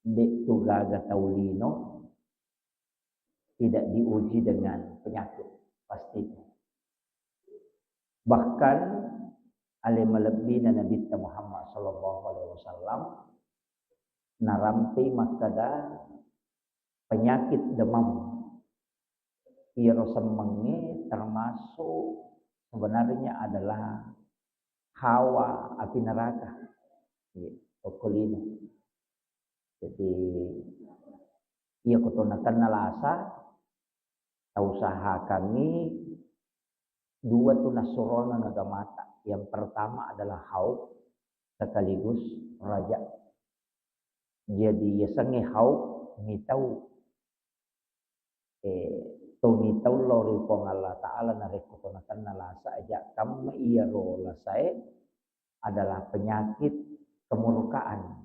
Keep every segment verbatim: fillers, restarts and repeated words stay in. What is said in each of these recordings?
De'tu gaga tau lino tidak diuji dengan penyakit, pasti. Bahkan ale malebbina Nabitta Muhammad sallallahu alaihi wasallam narampei makkeda penyakit demam. Iyaro semmengnge termasuk sebenarnya adalah hawa api neraka. Iya, okko lino. Jadi, iya ko to nakenna lasa, tausahakangngi dua tu nassuroangeng agamata. Yang pertama adalah khauf sekaligus raja. Jadi, yasengnge khauf mitau, eh, to mitau lao ri Puang Allah Ta'ala narekko to nakenna lasa aja. Kamma iyaro lasae adalah penyakit kemurkaan.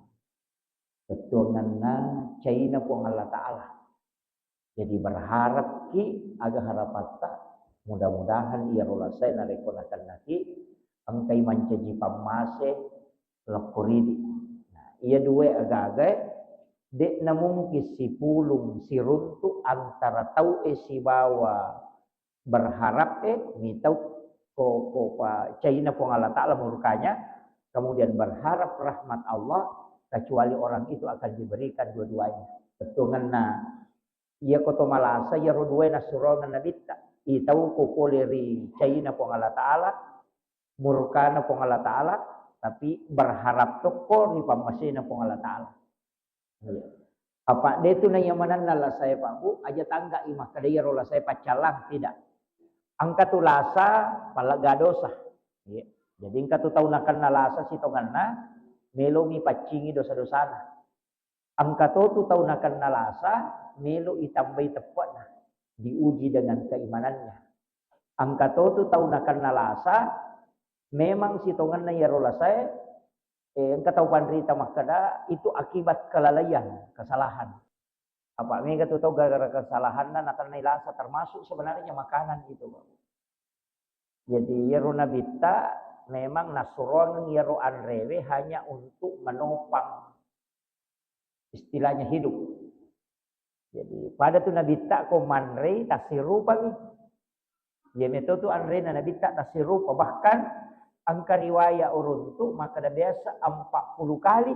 Bettuangenna caina Puang Allah Ta'ala. Jadi berharapki aga harapatta, mudah-mudahan iyaro lasae narekko nakennaki engkai mancaji pammase lokko ridi. Nah, iya dua aga-agae de'na mungkin sipulung siruntu antara tau'e sibawa berharap, eh, mitau ko, ko pa, caina Puang Allah Ta'ala murkanya, kemudian berharap rahmat Allah, kecuali orang itu akan diberikan dua-duanya. Bettuangenna, iya ko to malasa, iyaro dua nassuroangeng Nabitta. Itau ko pole ri caina Puang Allah Ta'ala, murkana Puang Allah Ta'ala, tapi berharap tokko ri pammasena Puang Allah Ta'ala. Iya. Apa de tu naiya manenna lasae, Pak Bu, aja tangga i makkeda iyaro lasae paccallang, tidak. Engka tu lasa pallega dosa. Iya. Jadi engka tu tau nakenna lasa sitongenna, melomi paccingi dosa-dosana. Engka to tu tau nakenna lasa, melo itambai teppe'na, diuji dengan keimanannya. Engka to tu tau nakenna lasa, memang sitongenna iyaro lasae, eh, engka tau panrita makkeda, itu akibat kelalaian, kesalahan. Apa mega tu tau gara-gara kesalahanna nakennai lasa, termasuk sebenarnya makanan itu, Pak. Jadi, iyaro Nabitta memang nassuroangeng iyaro anrewe hanya untuk menopang, istilahnya, hidup. Jadi, pada tu Nabitta ko manrei tassirupami. Iya meto tu anrena Nabitta tassirupa. Bahkan engka riwaya uruntu makkeda biasa empat puluh kali.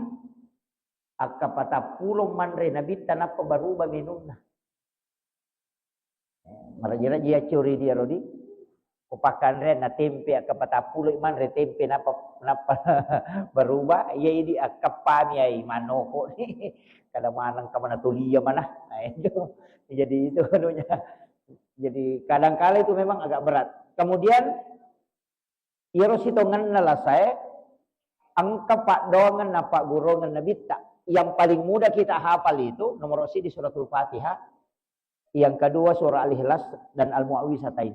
Akka patappulo manre Nabitta nappa berubah menunna. Maraji-raji accuri dia rodi. Ko pakkanreang na tempe akka patappulo manre tempe nappa, nappa berubah. Iya idi akkappami ai manoko. Kada maneng ka mana tulia mana. Nah, itu. Jadi itu anunya. Jadi kadangkala itu memang agak berat. Kemudian iyaro sitongenna lasae, engka paddoangeng na pagguruangeng Nabitta. Yang paling mudah kita hafal itu nomor siji Suratul Fatihah, yang kedua surah Al-Ikhlas dan Al-Muawwizatain.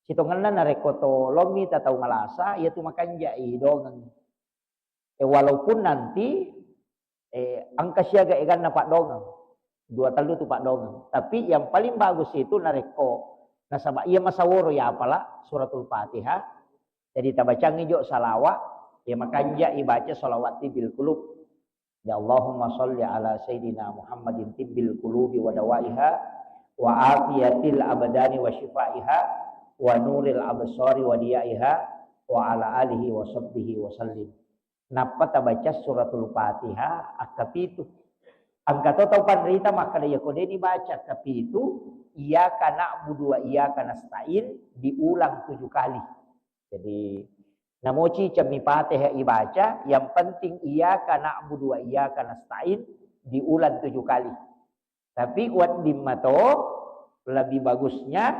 Sitongenna narekko to lommi tatau malasa, iyatu makanja i dongeng. Eh, walaupun nanti, eh, engka siaga eganna paddoangeng, dua tellu tu paddoangeng. Tapi yang paling bagus itu narekko nasaba iya masaworo ya apala Suratul Fatihah. Jadi tabacangngi jo salawat, ya makanja ibaca salawat tibbil qulub. Ya Allahumma salli ala Sayyidina Muhammadin tibbil qulubi wa dawaiha wa afiyatil abdani wa syifaiha wa nuril absari wa diyaiha wa ala alihi wa sahbihi wa sallim. Nappa tabaca Suratul Fatihah akkapitu. Engka to tau panrita makkeda, iya ko de' nibaca akkapitu, iyyaka na'budu wa iyyaka nasta'in diulang tujuh kali. Jadi, namoci cemmi Fatihah ibaca, yang penting iyyaka na'budu wa iyyaka nasta'in diulang tujuh kali. Tapi wedding mato lebih bagusnya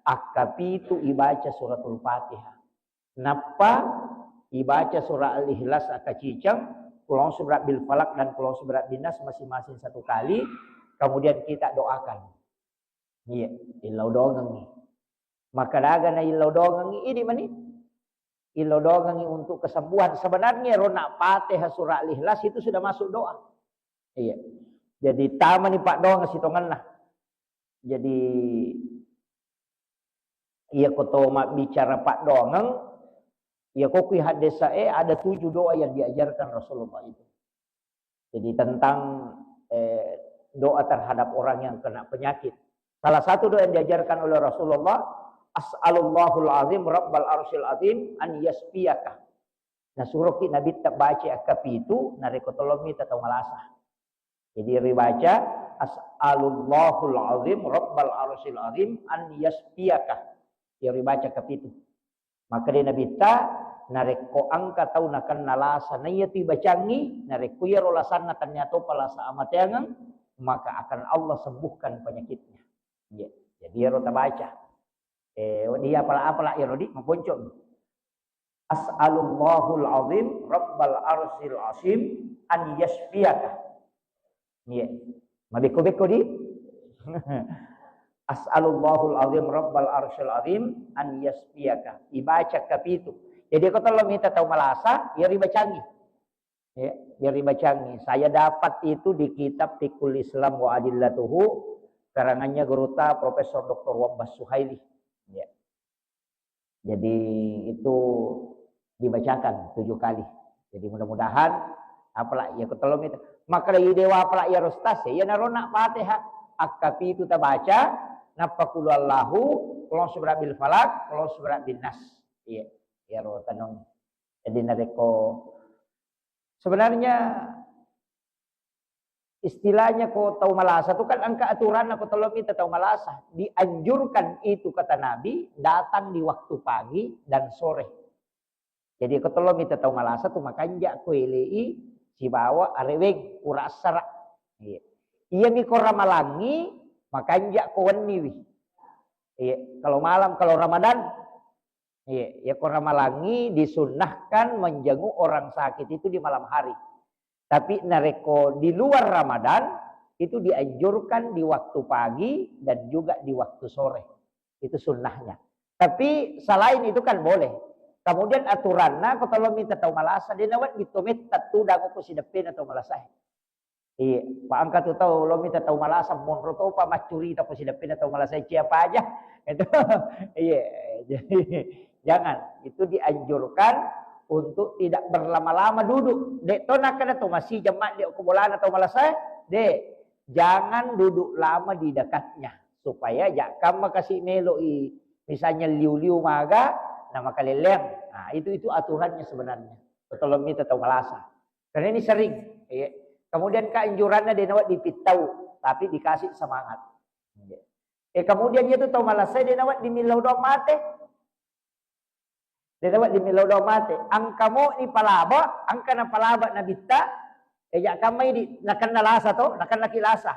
akkapitu ibaca Suratul Fatihah. Nappa ibaca surah Al-Ikhlas akaciceng, Qul a'udzu birabbil falaq dan Qul a'udzu birabbin nas masing-masing satu kali, kemudian kita doakan. Iya, illau dongengngi. Maka daga na illau dongengngi, idi mani. Illau dongengngi untuk kesembuhan. Sebenarnya rona Fatihah surah Al-Ikhlas itu sudah masuk doa. Iya. Jadi tamani paddoangeng sitongenna. Jadi iya ko to mabbicara paddoangeng, iya ko kui haddesae ada tujuh doa yang diajarkan Rasulullah itu. Jadi tentang eh, doa terhadap orang yang kena penyakit. Salah satu doa yang diajarkan oleh Rasulullah, "As'alullahul azim rabbal arsyil azim an yasfiyaka." Nasuroki Nabitta baca akkapitu narekko tolong mita tau malasa. Jadi ribaca, "As'alullahul azim rabbal arsyil azim an yasfiyaka." Iya ribaca akkapitu. Makkeda Nabitta, narekko engka tau nakenna lasa, naiyatu ibacangngi, narekko iyaro lasanna tennia topa lasa amateangeng, maka akan Allah sembuhkan penyakitnya. Iya. Jadi iyaro tabaca. Eh, wedding apala-apala iyaro di maponco. "As'alullahul azim rabbal arsyil azim an yasfiyaka." Iya. Mabekko-bekko di. "As'alullahul azim rabbal arsyil azim an yasfiyaka." Ibaca kapitu. Jadi ko tolong mita tau malasa, ya ribacangi. Ya, ya ribacangi. Saya dapat itu di kitab Fiqhul Islam wa Adillatuhu, karangannya guruta Profesor Doktor Wabbas Suhaili. Ya. Jadi itu dibacakan tujuh kali. Jadi mudah-mudahan apala iya ko tolong mita. Maka dari dewa apala iya rostas ya, iya narona Fatihah. Akkapitu tabaca, nappa kulu Allahu, kulu a'udzu birabbil falak, kulu a'udzu birabbin nas. Iya, iya ro tenung. Jadi narekko sebenarnya istilahnya ko tau malasa tu kan engka aturanna ko tolong mita tau malasa. Dianjurkan itu kata Nabi datang di waktu pagi dan sore. Jadi ko tolong mita tau malasa tu makanja ko elei sibawa areweng pura assara. Iya. Iya mi ko ramalangi makanja ko wenniwi. Iya. Kalau malam, kalau Ramadan, iya, ya ko ramalangi disunnahkan menjenguk orang sakit itu di malam hari. Tapi narekko di luar Ramadan, itu dianjurkan di waktu pagi dan juga di waktu sore. Itu sunnahnya. Tapi selain itu kan boleh. Kemudian aturanna ko tolong mita tau malasa, de nawedding to metta tudang ko sideppena tau malasa. Iya, pa engka tu tau lo mita tau malasa, monro topa maccurita ko sideppena tau malasa, cia paja. Itu, iya, jadi jangan. Itu dianjurkan untuk tidak berlama-lama duduk. Dek to nakkeda to masih jemma dek ko bolana tau malasa, dek. Jangan duduk lama di dekatnya supaya jakkamma kasi meloi misalnya liu-liu maga na makalelleang. Nah, itu itu aturannya sebenarnya. Ko tolong mita tau malasa. Karena ini sering. Iya. Kemudian keanjurannya dia nawa dipittau, tapi dikasih semangat. Iya. Eh, kemudian itu tau malasa dia nawa dimillau doang mate. Dia dapat dimillau doang mate. Engka mo ni palaba, engka na palaba Nabitta, eh, ja kammai di, nakenna lasa to, nakenna ki lasa.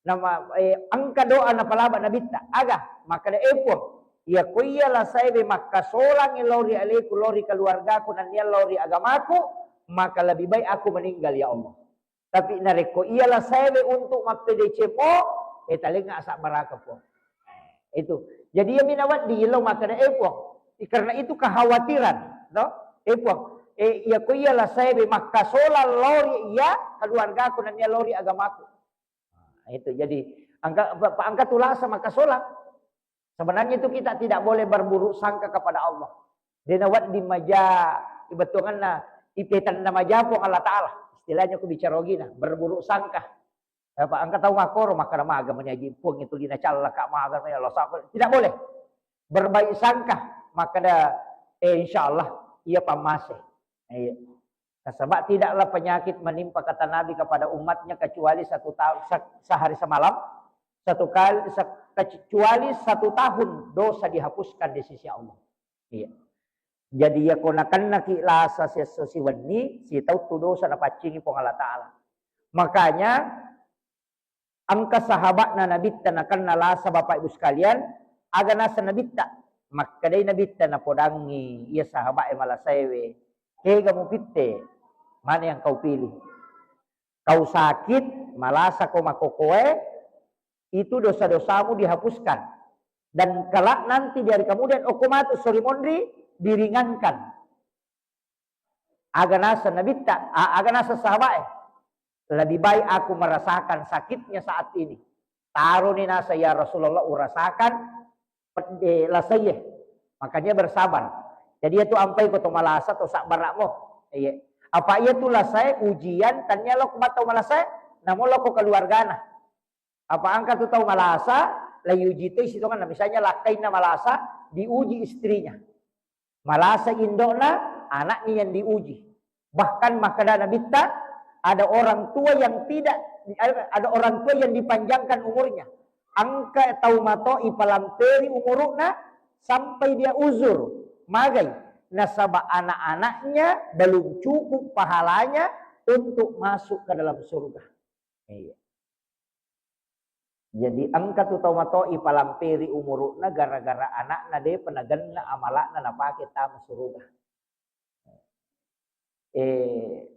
Nama, eh, engka doa na palaba Nabitta. Aga, makkeda, "Eh, Puang, iya ko iya lasae be makkasolang lao ri aleku, lao ri keluargaku, nennia lao ri agamaku, maka lebih baik aku meninggal, ya Allah." Tapi narekko iya lasaewe untuk mappedeceng mo, eh, talengnga asabbaraka, Puang. Itu. Jadi iya minawedding lao makkeda, "Eh, Puang, karena itu kekhawatiran, no? Eh, Puang, eh, iya ko iya lasaewe makkasolang lao ri iya keluargaku nennia lao ri agamaku." Nah, itu. Jadi angka, pa-, pa-, angka tulasa makkasolang. Sebenarnya itu kita tidak boleh berburuk sangka kepada Allah. Dena wedding maja, ibetonganna, ipetanna maja Puang Allah Ta'ala. Istilahnya ku bicara ogina, berburuk sangka. Apa engka tau makkoro, makkeda maga meni aji Puang itu lina callaka maga meni Allah Ta'ala. Tidak boleh. Berbaik sangka, makkeda, eh, insya Allah, iya pammase. Iya. Nasaba tidaklah penyakit menimpa kata Nabi kepada umatnya kecuali satu tahun, se-, sehari semalam, satu kali, se-, kecuali satu tahun dosa dihapuskan di sisi Allah. Iya. Jadi iya ko nakennaki lasa siesso siwenni, sitauttu dosa napaccingi Puang Allah Ta'ala. Makanya, engka sahaba'na Nabitta nakenna lasa, Bapak Ibu sekalian, aga naseng Nabitta? Makkedai Nabitta napodangngi iya sahaba'e malasaewe, "Kega mupitte? Mana yang kau pilih? Kau sakit, malasa ko makokoe, itu dosa-dosamu dihapuskan. Dan kelak nanti di hari kemudian, okko matu sori monri, diringankan." Aga naseng Nabitta, a-, aga naseng sahaba'e, "Lebih baik aku merasakan sakitnya saat ini." Taroni naseng, "Ya Rasulullah, urasakan pedde lasaie." Makanya bersabar. Jadi itu ampai ko to malasa to sabbara'mo. Iya. Apa iya tu lasae ujian tania lo ko mata malasa? Namoloko keluargana. Apa engka tu tau malasa, la iuji toi sitongenna. Misalnya lakkainna malasa, diuji istrinya. Malasa indokna, anaknya yang diuji. Bahkan makkeda Nabitta, ada orang tua yang tidak, ada orang tua yang dipanjangkan umurnya. Engka tau mato ipalamperi umurukna sampai dia uzur. Magai? Nasaba anak-anaknya belum cukup pahalanya untuk masuk ke dalam surga. Iya. Jadi engka tu tau mato ipalamperi umurukna gara-gara anakna depa nagenna amalakna napake tama suruga. Eh,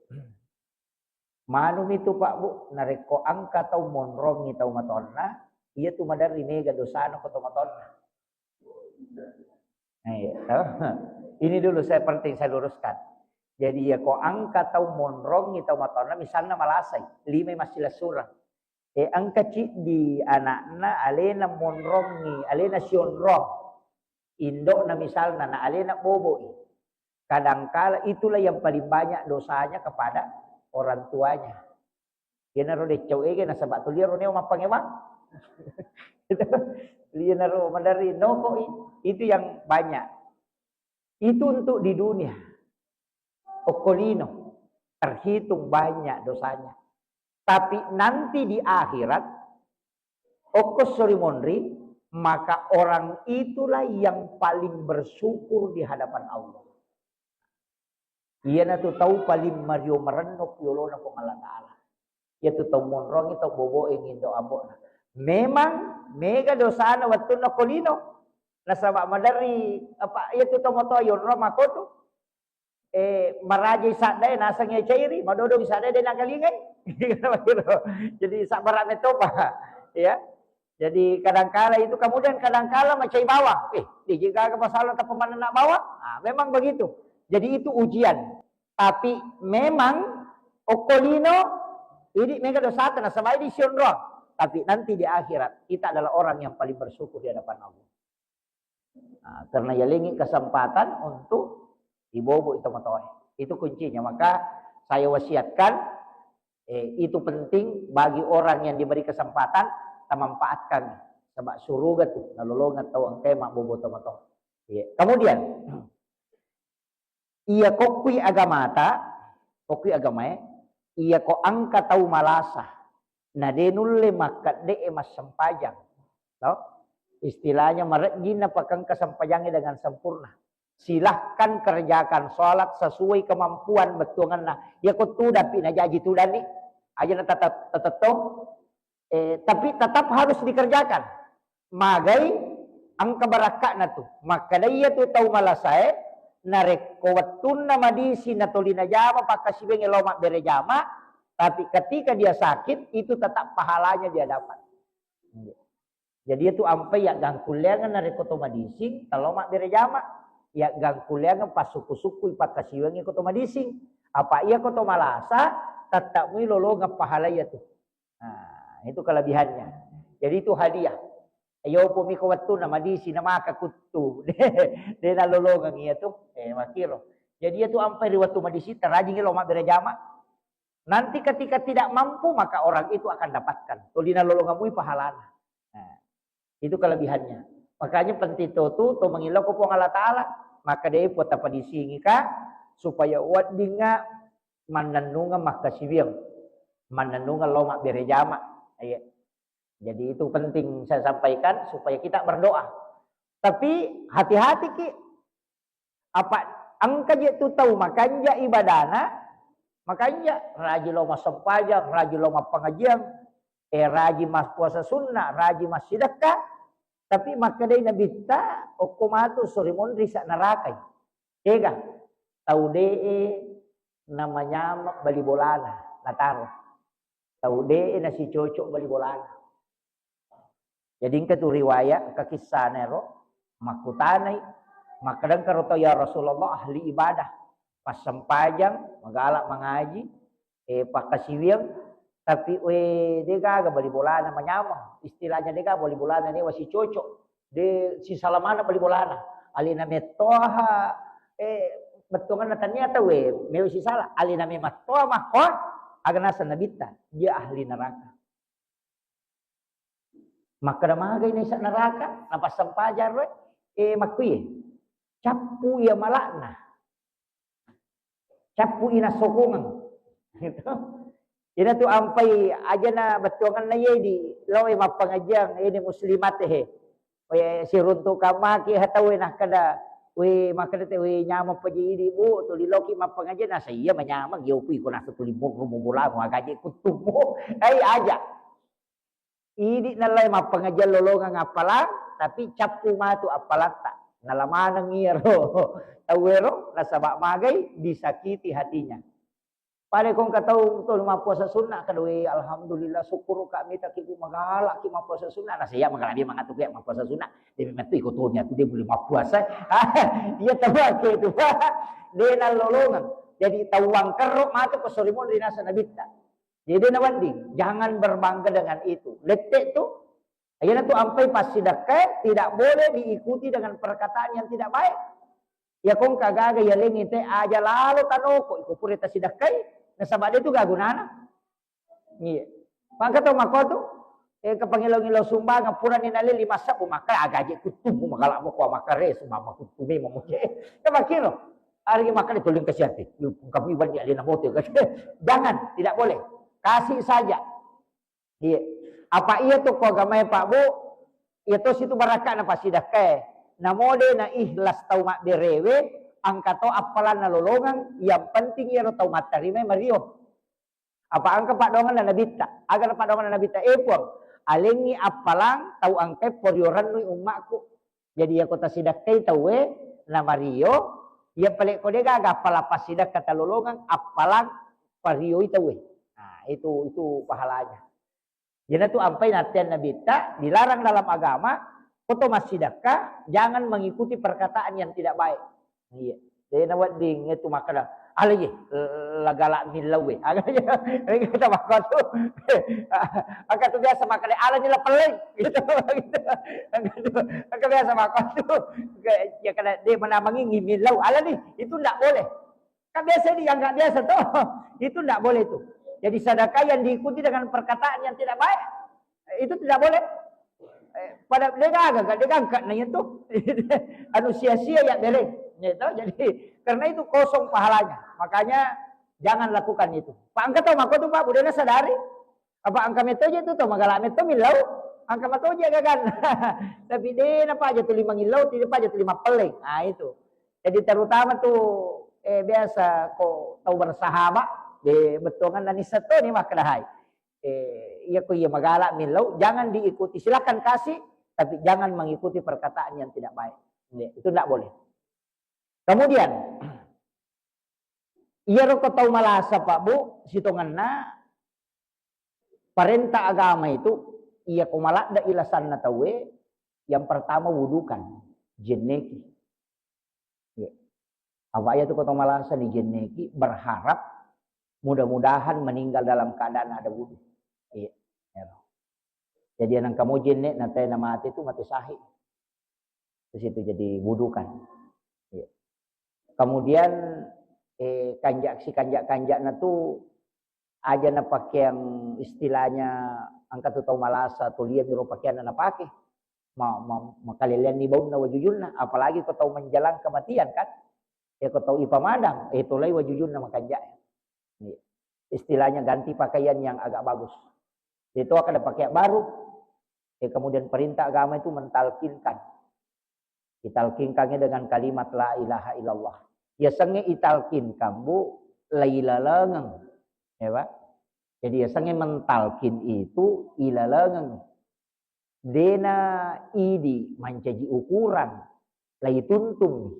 manumi tu Pak Bu, narekko engka tau monrongi tau matonna, iya tu maderri mega dosana ko tau matonna. Nah, iya, toh. Ini dulu saya penting saya luruskan. Jadi ya ko engka tau monrongi tau matonna, misalna malasai, limai massilessureng. E, engka ciddi anakna alena monrongi, alena sionrong. Indokna misalna, na alena boboi. Kadangkala itulah yang paling banyak dosanya kepada orang tuanya. Iyanaro deccau ege nasaba tu liaro neo mappangewang. Iyanaro maderri nokoi. Itu yang banyak. Itu untuk di dunia. Okko lino terhitung banyak dosanya. Tapi nanti di akhirat, okko sori monri, maka orang itulah yang paling bersyukur di hadapan Allah. Iyanatu tau paling mario marenno ku yolona Puang Allah Ta'ala. Iyatu tau monrongi, tau boboe, ngindo ambo'na. Memang mega dosana wettunna ko lino. Nasaba maderri apa, iyatu tau matoa yonro makotu. Eh, marajai saddae naseng iya cairi, madodong saddae de nakalingai. Jadi sabbara metopa. Ya. Jadi kadangkala itu, kemudian kadangkala macai bawang. Eh, dia juga ke masalah tak pemanenna bawang. Ah, memang begitu. Jadi itu ujian. Tapi memang okko lino, idi mega dosata nasaba idi sionrong. Tapi nanti di akhirat kita adalah orang yang paling bersyukur di hadapan Allah. Nah, karena yalengi kesempatan untuk ibobo itu matoe. Itu kuncinya. Maka saya wasiatkan, eh, itu penting bagi orang yang diberi kesempatan, kita manfaatkan. Sebab suruga tu nalolongeng tau engkae mabbobo tomatoa. Iya. Kemudian, iya kokkui agamata, kokkui agamae, iya ko engka tau malasa, na de nulle makkedde'e massempajang. Toh? Istilahnya marejjinna pakengka sempajangnge dengan sempurna. Silahkan kerjakan sholat sesuai kemampuan bettuangenna. Iya ko tudappi najaji tudanni, aja na tetap, tetap to. Eh, tapi tetap harus dikerjakan. Magai engka barakka'na tu. Makkedai iya tu tau malasae, narekko wettunna madisi natoli najama pakkasiwiangnge lao mabbere jama, tapi ketika dia sakit, itu tetap pahalanya dia dapat. Jadi itu ampai yaggangkulleangeng narekko to madising, talo mabbere jama. Yaggangkulleangeng passukku-sukkui pakkasiwiangnge ko to madising. Apa iya ko to malasa, tetap mui lolongeng pahala iya tu. Nah, itu kelebihannya. Jadi itu hadiah. Ayo pumi ko wettu na madisi na maka kuttu. De nalolongeng iya tu. Eh, makiro. Jadi iya tu ampai ri wettu madisi, terajingi lo mabbere jama. Nanti ketika tidak mampu, maka orang itu akan dapatkan. Tuli nalolongeng mui pahalana. Nah, itu kelebihannya. Makanya penting to tu, to mengillau ko Puang Allah Ta'ala. Maka de pota padisingi ka, supaya weddingnga mannennungeng makkasiwiang, mannennungeng lao mabbere jama. Iya. Jadi itu penting saya sampaikan supaya kita berdoa. Tapi hati-hati ki, apa engka je tu tau makanja ibadana, makanja raji lao massempajang, raji lao mappangajiang, eh, raji mas-, puasa sunnah, raji massidekka, tapi makkedai Nabitta, okko matu sori monri sa narakai. Ega, tau de'e namanyameng bali bolana, nataro. Tau de'e nasicocok bali bolana. Jadi engka tu riwayat, engka kissana ero, makkutanai, makkeda engka ro tau, "Ya Rasulullah, ahli ibadah, passempajang, magala mangaji, eh, pakkasiwiang, tapi, we, de gaga bali bolana manyameng, istilahnya de gaga bali bolana newa sicocok, de sisala maneng bali bolana, alena mettoha, eh, bettuangenna tania tau, we, mewa sisala, alena memettoha makko, Aga naseng Nabitta, dia ahli neraka. Makkeda magai naisa neraka, napassempajang ro, eh, makkuye. Cappu iya malakna. Cappu ina sokongeng. Gitu. Ina tu ampai ajana bettuanganna ye di loe mappangajiang, eh, ini muslimat he. We, siruntu kamaki hatawe nakkeda, we, makkeda te, we, nyameng paji idi, Bu, tuli loki mappangajiang, nasa iya manyameng, yo, kui, ko nasa tuli murru, mubulamu, agaje kuttumu. Ai, aja. Idi nallai mappangajiang lolongeng appalang, tapi cappu matu appalatta. Nala maneng iyaro tauwero, nasaba magai disakiti hatinya. Pada ko engka tau to mappuasa sunna, kada, "We, alhamdulillah, syukur ka mita ki, Bu, magala ki mappuasa sunna." Nasa iya magala dia mangatu ki mappuasa sunna. Dia memang tu iko tonya tu dia boleh mappuasa. Iya tabake itu, Pak. Dia nalolongeng. Jadi tau wangkerro matu ko sorimun ri nasa Nabitta. Jadi dia nawedding, jangan berbangga dengan itu. Lettek tu, iyana tu ampai passidakkae tidak boleh diikuti dengan perkataan yang tidak baik. Ya kong kagaga ya lengi te aja lalo tanoko, iko pura tasidakkai, nasaba de tu gagunana. Iya. Maka tau mako tu, eh, kepangilo-ngilo sumbang, pura ni nale lima sabu, maka agaje kutumu, magala mo ko makare, sumama kutumi mamuke. Ya makiro. Hari maka dituling kasihan te. Yu, kamu iwan di alina mote. Jangan, tidak boleh. Kasih saja. Iya. Apa iya tu ko agamae, Pak, Bu? Iya to situ barakka na pasidakkae. Namo de na ikhlas tau mabberewe, angka to appalanna lolongeng, yang penting iyaro tau mattarima mario. Apa engka paddoanganna Nabitta? Aga na paddoanganna Nabitta? Eh, Puang, alengngi appalang tau engkae porio rennui ummakku. Jadi, iyako tasidakkai tauwe na mario, iya pale ko de gaga appalang passidakka talolongeng, appalang parioi tauwe. Nah, itu, itu pahalanya. Iyanatu ampai natteang Nabitta, dilarang dalam agama, ko to massidakka, jangan mengikuti perkataan yang tidak baik. Iya. Jadi nawedding itu makkeda, "Ala ye, lagala millau we." Kata makkatu. Angka tu biasa makkeda, "Ala ni la pelleng." Gitu. Angka tu, angka biasa makkatu. Ya kada de menamangi millau. Ala ni, itu ndak boleh. Kan biasa dianggap biasa toh. Itu ndak boleh itu. Jadi sedekah yang diikuti dengan perkataan yang tidak baik, eh, itu tidak boleh. Eh, pada degaga, degaga na itu. Anu sia-sia ya bere. Gitu. Jadi karena itu kosong pahalanya. Makanya jangan lakukan itu. Pak, engka tau mako tu, Pak, budena sadari. Apa engka metoje tu tau magala meto millau. Engka matoje gagan. Tapi de na paja tu lima ngillau, tidak paja tu lima pelleng. Nah, itu. Jadi terutama tu, eh, biasa ko tau bersahabat, de bettuangan nani seto ni makkedahai. Eh, iya ko iya magala millau, jangan diikuti. Silakan kasih, tapi jangan mengikuti perkataan yang tidak baik. Ya, itu ndak boleh. Kemudian, iyaro ko tau malasa, Pak, Bu, sitongenna parenta agama itu, iya ko maladde ilasanna tauwe, yang pertama wudukan, jenneki. Ya. Apa iya tu ko tau malasa ni jenneki, berharap mudah-mudahan meninggal dalam keadaan ada wudu. Iya. Ya. Jadi nang kamu jenne na tena mate tu mate sahih. Terus itu jadi wudukan. Iya. Kemudian, eh, kanjak si kanjak-kanjakna tu aja na pakeang istilahnya angka tu tau malasa tu lia miro pakeanna napake. Ma, ma, makaleleanni baunna wajujunna, apalagi ko tau menjelang kematian kan. Ya ko tau ipamadang, eh tolai wajujunna makanjak. Iya. Istilahnya ganti pakaian yang agak bagus. Itu akan ada pakaian baru. Eh, kemudian perintah agama itu mentalkinkan. Ditalkinkannya dengan kalimat la ilaha illallah. Yasengnge italkinkan, Bu, lailalengeng. Ya, Pak? Jadi yasengnge mentalkin itu ilalengeng. Dena idi mancaji ukuran, laituntung.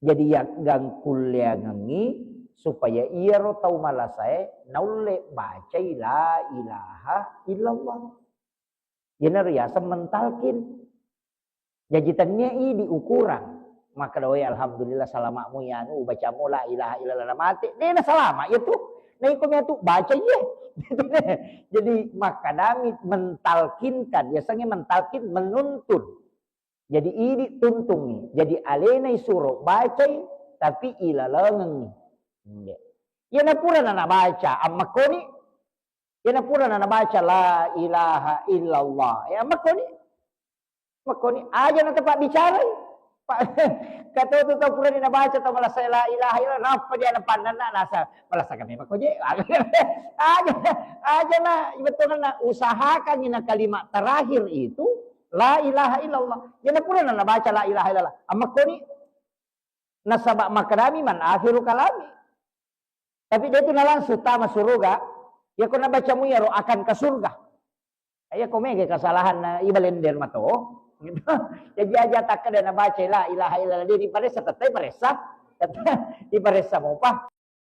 Jadi yaggangkulleangengngi supaya iyaro tau malasae naulle bacai la ilaha illallah. Iyanaro yaseng mentalkin. Jaji tennia idi ukuran. Makkeda, "Woi, alhamdulillah, salama'mu iyanu, ubacammu la ilaha illallah, na mate." De na salama iya tu. Na iko mia tu baca iye. Jadi makkedami mentalkinkan, yasengnge mentalkin, menuntun. Jadi idi tuntungngi. Jadi alena isuro bacai, tapi ilalengengngi. Nggih. Iyana purana nabaca, ammakkoni. Iyana purana nabaca la ilaha illallah, ya ammakkoni. Makkoni aja na tepabbicarai. Pa-, kato tu tau purani nabaca tau malasa la ilaha illallah, nappa dia napannanna nasa malasa kami makko je. Aja, aja na, bettuanna usahakan ina kalimat terakhir itu la ilaha illallah. Jadi purana nabaca la ilaha illallah, ammakkoni. Nasaba makkedami man akhiru kalami. Tapi dia itu na langsung tama suruga. Ya ko nabaca mu yaro akan ke surga. Ya ko mega kesalahan na ibalender mato. Gitu. Jadi aja takkeda nabaca la ilaha illallah dia diparessa, tettai paressa. Diparessa mopa.